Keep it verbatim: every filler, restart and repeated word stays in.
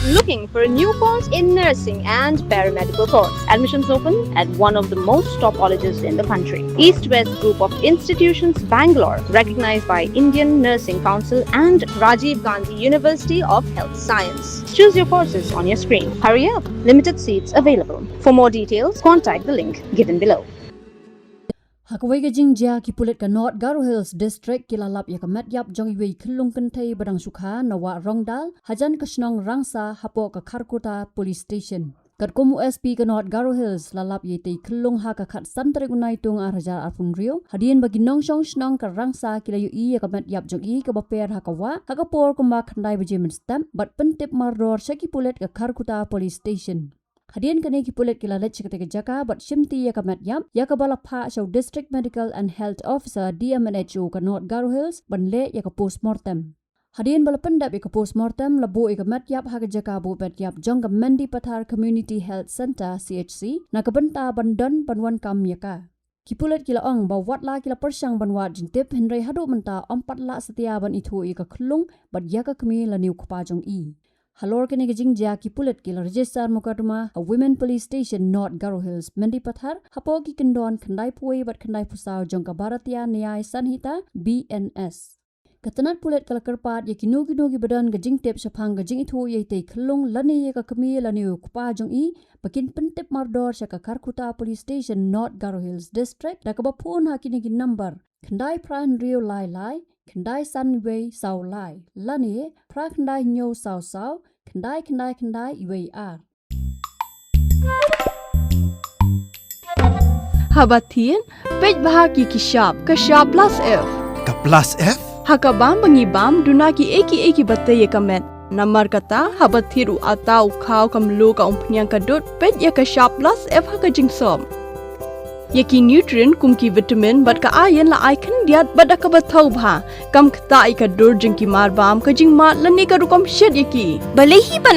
Looking for a new course in nursing and paramedical course? Admissions open at one of the most top colleges in the country. East West Group of Institutions, Bangalore, recognized by Indian Nursing Council and Rajiv Gandhi University of Health Science. Choose your courses on your screen. Hurry up, limited seats available. For more details, contact the link given below. Ha kawei ka jingjia, ki pulit ka North Garo Hills District ki la lap ïa ka met ïap jong iwei i khyllung kynthei ba dang shu kha na Wah Rongdal, hajan ka shnong Rangsa, hapoh ka Kharkutta Police Station. Katkum u S P ka North Garo Hills, la lap ïa itei i khyllung ha ka khatsan tarik u Naitung ar hajar arphew hynriew, hadien ba ki nongshong shnong ka Rangsa ki la ïohi ïa ka met ïap jong i kaba per ha ka wah ha ka por kumba khyndai baje mynstep, bad pyntip mardor sha ki pulit ka Kharkutta Police Station. Hadien kane, ki pulit ki la leit sha katei ka jaka bad shimti ïa ka met ïap, ïa kaba la phah sha u District Medical and Health Officer, D M and H O, ka North Garo Hills ban leh ïa ka postmortem. Hadien ba la pyndep ïa ka postmortem, la buh ïa ka met ïap ha ka jaka buh met ïap jong ka Mendipathar Community Health Centre, C H C, na ka bynta ban don ban wan kam ïa ka. Ki pulit ki la ong ba wat la ki la pyrshang ban wad jingtip, hynrei haduh mynta ym pat lah satia ban ithuh ïa ka khyllung bad ïa ka kmie lane u kpa jong i. Halor kane ka jingjia, ki pulit ki la register mukotduma ha Women Police Station, North Garo Hills, Mendipathar, hapoh ki kyndon khyndai phew wei bad khyndai phew saw jong ka Bharatiya Nyay Sanhita, B N S. Ka tnat pulit ka la kyrpad ïa kino kino kiba don ka jingtip shaphang ka jingithuh ïa itei i khyllung lane ïa ka kmie lane u kpa jong i, ba kin pyntip mardor sha ka Kharkutta Police Station, North Garo Hills District, da kaba phone ha kine ki number: khyndai phra hynriew lai lai, khyndai san wei saw lai, lane phra khyndai hynñiew saw saw, khyndai khyndai khyndai wei ar. Haba thied, peit bha ki ki shap, ka shap plus F. Ka plus F? Ha ka bam ba ngi bam, duna kiei kiei kiba tei ïa ka met. Namar kata, haba thied u atta, u khaw, ka mluh, ka umphniang, ka dud, peit ïa ka shap plus F ha ka jingsop. Ïa ki nutrient kum ki vitamin bad ka iron la ai khyndiat bad da kaba thaw bha. Kam ktah ïa ka dur jong ki marbam, ka jingmad lane ka rukom shet ïa ki. Balei hi ban